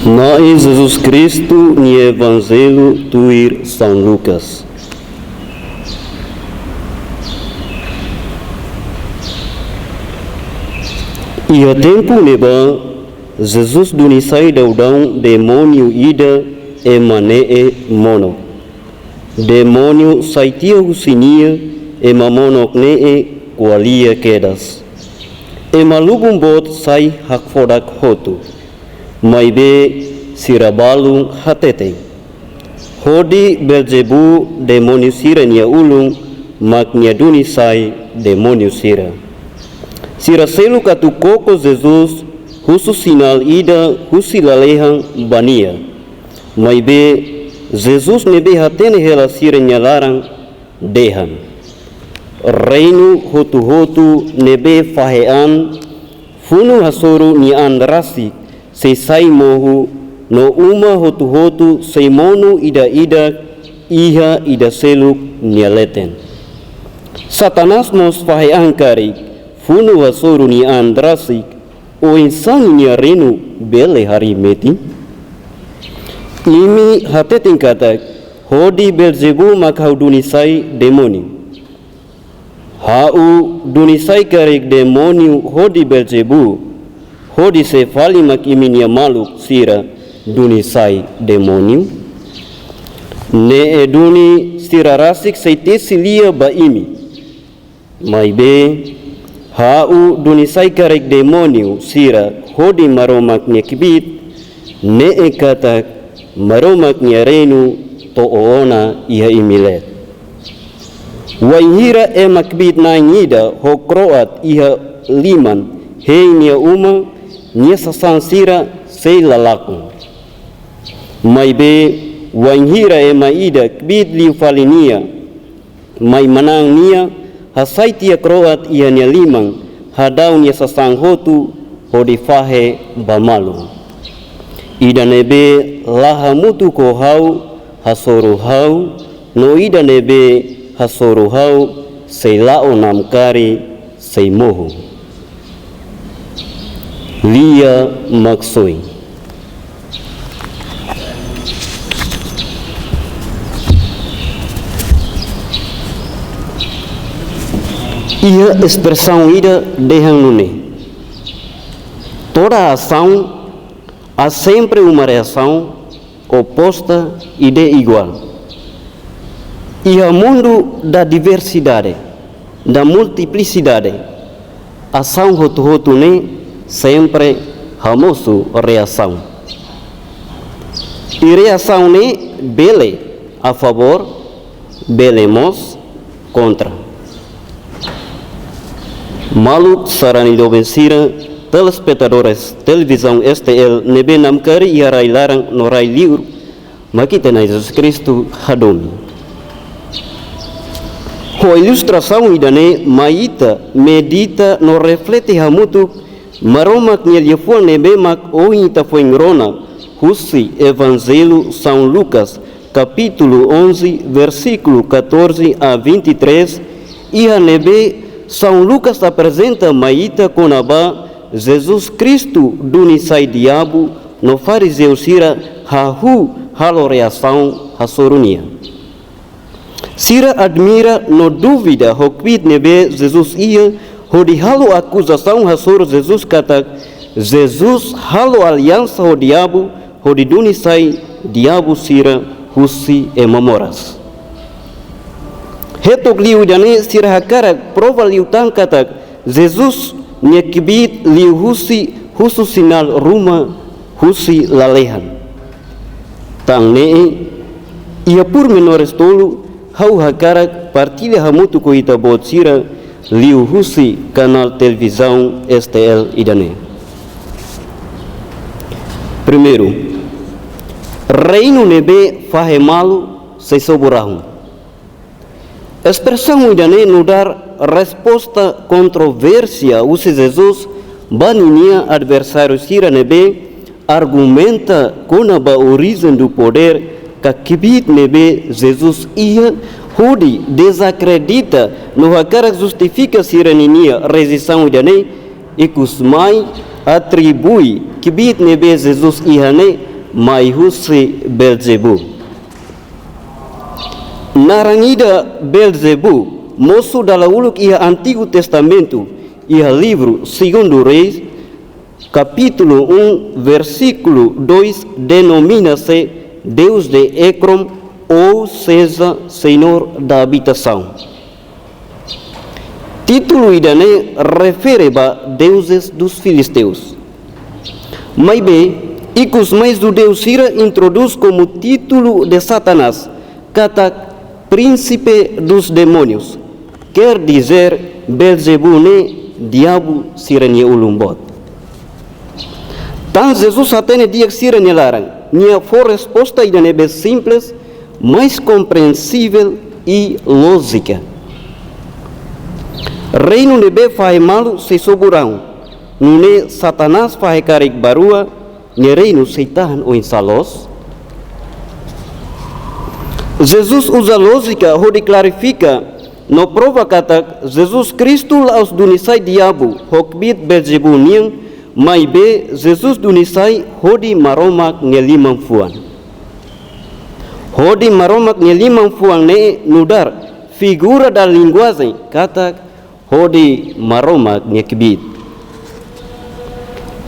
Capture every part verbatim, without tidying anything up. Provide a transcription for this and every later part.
Na'i Jesus Kristu nia Evanjellu tuir São Lucas. Iha tempu ne'ebá, Jesus duni sai daudaun demóniu ida ema ne'e monok. Demóniu sai tiha husi nia, ema monok ne'e ko'alia kedas. Ema lubun boot sai hakfodak hotu. Maibé sira balun hateten: Hodi Beelzebub demóniu sira-nia ulun mak nia duni sai demóniu sira. Sira seluk atu koko Jesus husu sinál ida husi lalehan ba nia. Maibé Jesus ne'ebé hatene hela sira-nia laran dehan: Reinu hotu-hotu ne'ebé fahe an funu hasoru nia an rasik sei sai mohu, no uma hotu-hotu sei monu ida-idak iha ida seluk nia leten. Satanás mós fahe an karik funu hasoru nia an rasik, oinsá ninia reinu bele harii metin? Imi hateten katak hodi Beelzebub mak ha'u duni sai demóniu. Ha'u duni sai karik demóniu hodi Beelzebub, hodi sé fali mak imi-nia maluk sira duni sai demóniu? Ne'e duni sira rasik sei tesi lia ba imi. Maibé, ha'u duni sai karik demóniu sira hodi Maromak nia kbiit, ne'e katak Maromak nia reinu to'o ona iha imi leet. Wainhira ema kbiit-na'in ida ho kro'at iha liman hein nia uma, nia sasán sira sei la lakon. Maibé, wainhira ema ida kbiit liu fali nia, mai manán nia, hasai tiha kro'at iha nia liman, hadau nia sasán hotu, hodi fahe ba malu. Ida ne'ebé la hamutuk ho ha'u, hasoru ha'u, no ida ne'ebé hasoru ha'u, sei la'o namkari, sei mohu. Lia Maksoin. Iha espresaun ida dehan nune'e: toda ação há sempre uma reação oposta e de igual. Iha mundu da diversidade, da multiplicidade, asaun hotu-hotu ne'e sempre hamosu reasaun. I reasaun ne'e bele a favór, bele mós kontra. Maluk sarani doben sira, telespetadores televizaun S T L ne'ebé namkari iha rai laran no rai liur, mak ita-nia Na'i Jesus Kristu hadomi. Ho ilustrasaun ida-ne'e mai ita medita no reflete hamutuk Maromak nia liafuan ne'ebé mak ohin ita foin rona husi Evanjellu São Lucas, kapítulu onze, versíkulu catorze a vinte e três, iha ne'ebé São Lucas aprezenta mai ita kona-ba Jesus Kristu duni sai diabu no farizeu sira hahú halo reasaun hasoru nia. Sira admira no dúvida ho kbiit ne'ebé Jesus iha, hodi halo akuzasaun hasoru Jesus katak Jesus halo aliansa ho diabu, hodi duni sai diabu sira husi ema moras. Hetok liu ida-ne'e sira hakarak prova liután katak Jesus nia kbiit liu husi husu sinál ruma husi lalehan. Tan ne'e, iha pormenores tolu, ha'u hakarak partilla hamutuk ho ita-boot sira liuhusi kanál televizaun S T L ida-ne'e. Primeiru, reinu ne'ebé fahe malu sei sobu rahun. Espresaun ida-ne'e nu'udar resposta kontrovérsia husi Jesus ba ninia adversáriu sira ne'ebé argumenta kona-ba orijen do poder ka kbiit ne'ebé Jesus iha, hodi dezakredita no hakarak justifika sira ninia rejeisaun ida-ne'e, ikus mai atribui kbiit ne'ebé Jesus iha ne'e mai husi Beelzebú. Naran ida Beelzebú mosu dala uluk iha Antigu Testamentu, iha livru Segundu Reis, kapítulu um, versíkulu dois, denomina se Deus de Ekron, ou seja, Senhor da Habitação. Títulu ida-ne'e refere ba deuses dos filisteus. Maibé, ikus mai judeu sira introdús komu títulu de Satanás, katak Príncipe dos Demónios, quer dizer, Beelzebú ne'e diabu sira-nia ulun boot. Tan Jesus hatene di'ak sira-nia laran, nia fó resposta ida ne'ebé simples, mais kompreensivel i lójika. Reinu ne'ebé fahe malu sei sobu rahun, nune'e Satanás fahe karik ba rua, nia reinu sei tahan oinsá loos? Jesus uza lójika hodi klarifika no prova katak Jesus Kristu la'ós duni sai diabu ho kbiit Beelzebú nian, maibé Jesus duni sai hodi Maromak nia liman-fuan. Hodi Maromak nia liman-fuan ne'e nu'udar figura da linguajen katak hodi Maromak nia kbiit.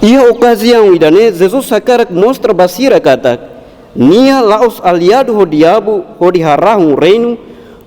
Iha okaziaun ida-ne'e Jesus hakarak mostra ba sira katak nia la'ós aliadu ho diabu hodi harahun reinu,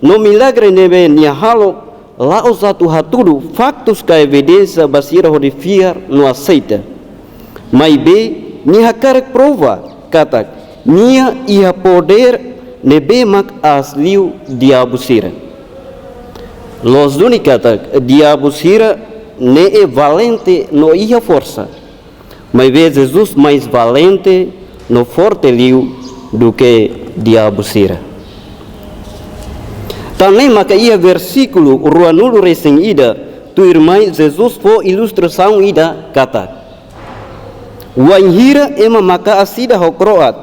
no milagre ne'ebé nia halo la'ós atu hatudu faktus ka evidénsia ba sira hodi fiar no aseita. Maibé, nia hakarak prova katak nia iha podér ne'ebé mak aas liu diabu sira. Loos duni katak diabu sira ne'e valente no iha forsa. Maibé Jesus mais valente no forte liu duké diabu sira. Tan ne'e maka iha versíkulu ruanulu-resin-ida tuirmai Jesus fó ilustrasaun ida katak: Wainhira ema maka'as ida ho kro'at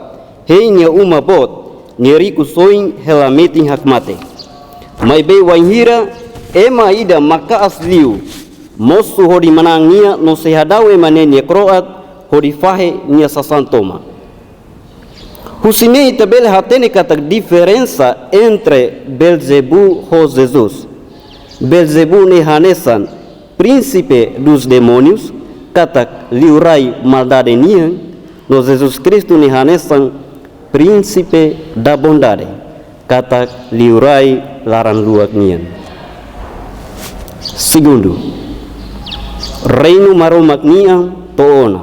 hein nia uma boot, nia riku-soin hela metin hakmatek. Maibé wainhira ema ida maka'as liu, mosu hodi manán nia no sei hadau ema ne'e nia kro'at hodi fahe nia sasán tomak. Husi ne'e ita bele hatene katak diferensa entre Beelzebú ho Jesus. Beelzebú ne'e hanesan Príncipe dos Demónios, katak liurai maldade nian, no Jesus Kristu ne'e hanesan Príncipe da Bondade, katak liurai laran-luak nian. Segundu, Reinu Maromak nian to'o ona.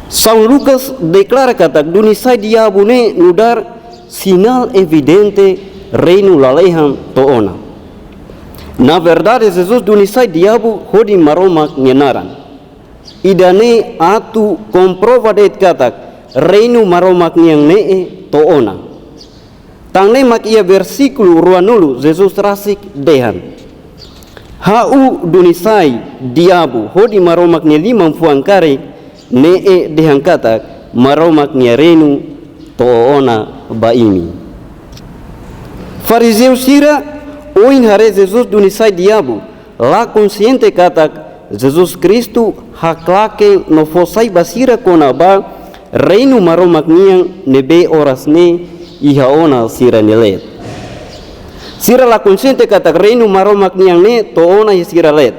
São Lucas deklara katak duni sai diabu ne'e nu'udar sinál evidente reinu lalehan to'o ona. Na verdade, Jesus duni sai diabu hodi Maromak nia naran. Ida-ne'e atu komprova de'it katak Reinu Maromak nian ne'e to'o ona. Tan ne'e mak iha versíkulu ruanulu Jesus rasik dehan: Ha'u duni sai diabu hodi Maromak nia liman-fuan karik, ne'e dehan katak Maromak nia reinu to'o ona ba imi. Farizeu sira ohin haree Jesus duni sai diabu, la konxiente katak Jesus Kristu haklaken no fó sai ba sira kona-ba Reinu Maromak nian ne'ebé oras ne'e iha ona sira-nia leet. Sira la konxiente katak Reinu Maromak nian ne'e to'o ona iha sira leet,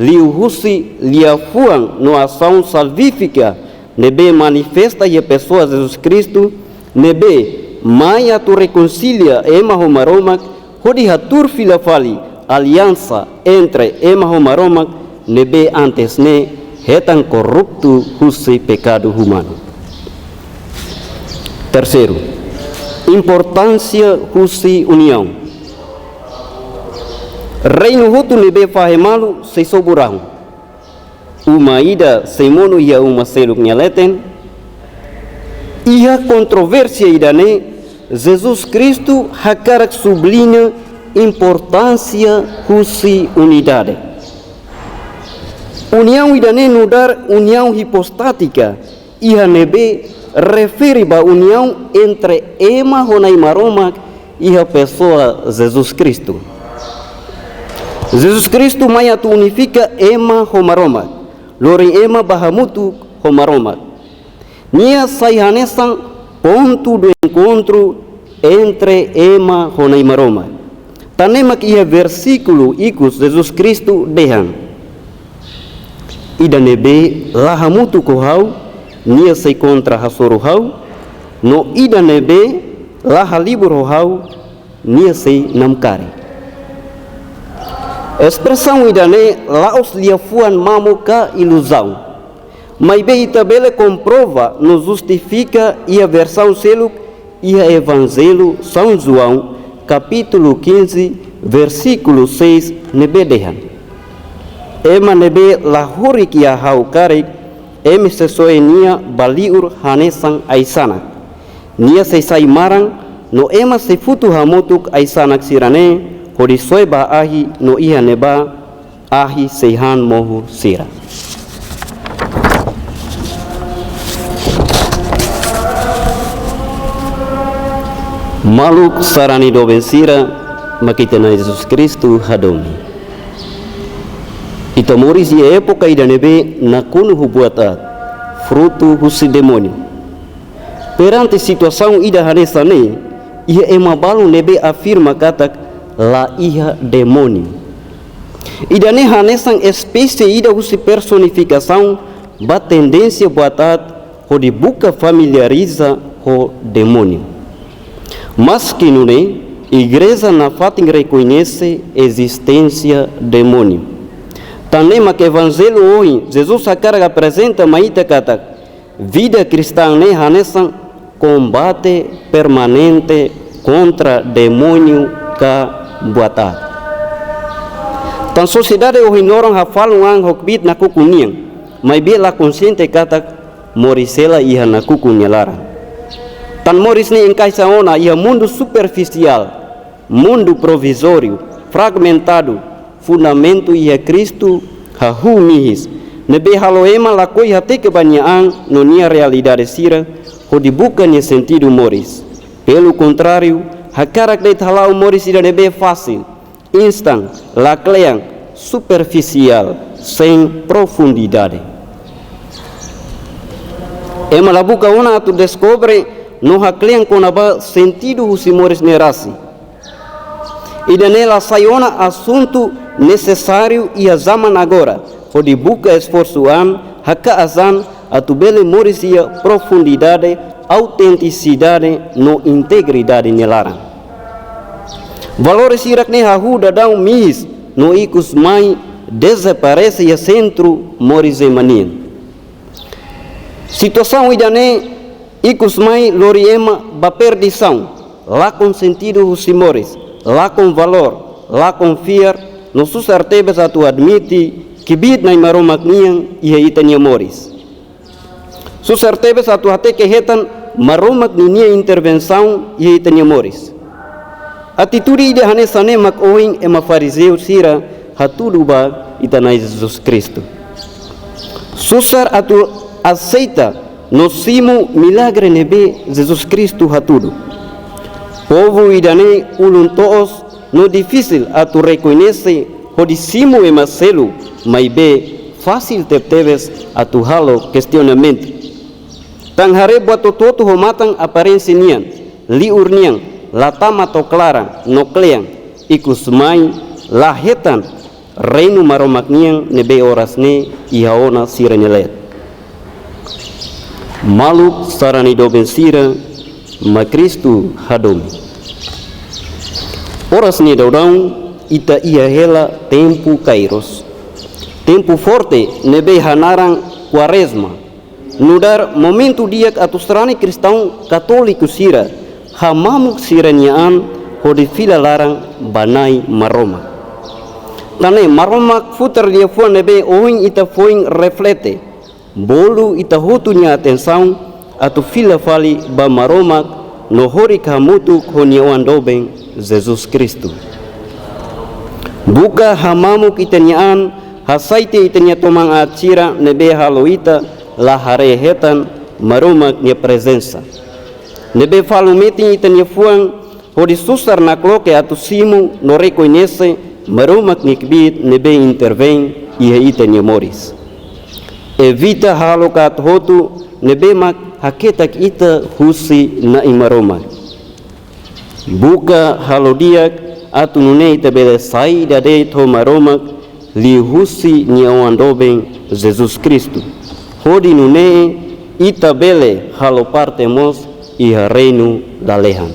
liuhusi liafuan no asaun salvífika ne'ebé manifesta iha pesoa Jesus Kristu, ne'ebé mai atu rekonsilia ema ho Maromak, hodi hatuur fila fali aliansa entre ema ho Maromak ne'ebé antes ne'e hetan korruptu husi pekadu umanu. Terseiru, importánsia husi uniaun. Reinu hotu ne'ebé fahe malu sei sobu rahun. Uma ida sei monu iha uma seluk nia leten. Iha kontrovérsia ida-ne'e, Jesus Kristu hakarak subliña importánsia husi unidade. Uniaun ida-ne'e nu'udar uniaun hipostátika, iha ne'ebé refere ba uniaun entre ema ho Na'i Maromak iha pesoa Jesus Kristu. Jesus Kristu mai atu unifika ema ho Maromak. lori ema ba hamutuk ho Maromak. Nia sai hanesan pontu do enkontru entre ema ho Na'i Maromak. Tan ne'e mak iha versíkulu ikus Jesus Kristu dehan: Ida ne'ebé la hamutuk ho ha'u, nia sei kontra hasoru ha'u, no ida ne'ebé la halibur ho ha'u, nia sei namkari. Espresaun ida-ne'e la'ós liafuan mamuk ka iluzaun. Maibé ita bele komprova no justifika iha versaun seluk iha Evanjellu São João, kapítulu quinze, versíkulu seis, ne'ebé dehan: Ema ne'ebé la horik iha ha'u karik, imi sei soe nia ba li'ur hanesan ai-sanak. Nia sei sai maran, no ema sei futu hamutuk ai-sanak sira-ne'e, hodi soe ba ahi, no iha ne'ebá ahi sei han mohu sira. Maluk sarani doben sira, mak ita-nia Jesus Kristu hadomi. Ita moris iha époka ida ne'ebé nakonu ho buat aat, frutu husi demóniu. Perante situasaun ida hanesan ne'e, iha ema balu ne'ebé afirma katak la iha demóniu. Ida-ne'e hanesan espésie ida husi personifikasaun ba tendénsia buat aat hodi buka familiariza ho demóniu. Maski nune'e, igreja nafatin rekoñese ezisténsia demóniu. Tan ne'e mak Evanjellu ohin, Jesus hakarak aprezenta mai ita katak vida kristaun ne'e hanesan kombate permanente kontra demóniu ka buat aat. Tan sosiedade ohin loron hafalun an ho kbiit nakukun nian, maibé la konxiente katak moris hela iha nakukun nia laran. Tan moris ne'e enkaixa ona iha mundu superfisiál, mundu provizóriu, fragmentadu, fundamentu iha Kristu hahú mihis, ne'ebé halo ema lakohi hateke ba nia an no nia realidade sira, hodi buka nia sentidu moris. Pelu kontráriu, hakarak de'it hala'o moris ida ne'ebé fasil, instan, laklean, superfisiál, sein profundidade. Ema la buka ona atu deskobre no haklean kona-ba sentidu husi moris ne'e rasik. Ida-ne'e la sai ona asuntu nesesáriu iha zaman agora, hodi buka esforsu an, haka'as an, atu bele moris iha profundidade, autentisidade no integridade nia laran. Valores hirak-ne'e hahú daudaun mihis no ikus mai dezaparese iha sentru moris ema nian. Situasaun ida-ne'e ikus mai lori ema ba perdisaun, lakon sentidu husi moris, lakon valór, lakon fiar, no susar tebes atu admite kbiit Na'i Maromak nian iha ita-nia moris. Susar tebes atu hateke hetan Maromak ninia intervensaun iha ita-nia moris. Atitude ida hanesan ne'e mak ohin ema farizeu sira hatudu ba ita Na'i Jesus Kristu. Susar atu aseita no simu milagre ne'ebé Jesus Kristu hatudu. Povu ida-ne'e ulun toos no difisil atu rekoñese hodi simu ema seluk, maibé fasil tebetebes atu halo kestionamentu. Tan haree buat hotu-hotu ho matan aparénsia nian, liur nian, la tama to'o klaran no klean, ikus mai la hetan Reinu Maromak nian ne'ebé oras ne'e iha ona sira-nia leet. Maluk sarani doben sira, mak Kristu hadomi. Oras ne'e daudaun ita iha hela tempu Kairos. Tempu forte ne'ebé hanaran Kuarezma. Nu'udar momentu di'ak atu sarani kristaun katóliku sira hamamuk sira-nia an hodi fila laran ba Na'i Maromak. Tan ne'e Maromak futar liafuan ne'ebé ohin ita foin reflete, bolu ita hotu nia atensaun atu fila fali ba Maromak no horik hamutuk ho nia Oan doben Jesus Kristu. Buka hamamuk ita-nia an, hasai tiha ita-nia toman aat sira ne'ebé halo ita la haree hetan Maromak nia prezensa. Ne'ebé falun metin ita-nia fuan hodi susar nakloke atu simu no rekoñese Maromak nia kbiit ne'ebé intervein iha ita-nia moris. Evita halo aat hotu ne'ebé mak haketak ita husi Na'i Maromak. Buka halo di'ak atu nune'e ita bele sai ida de'it ho Maromak liuhusi nia Oan doben Jesus Kristu. Hodi nune'e ita bele halo parte mós iha reinu lalehan.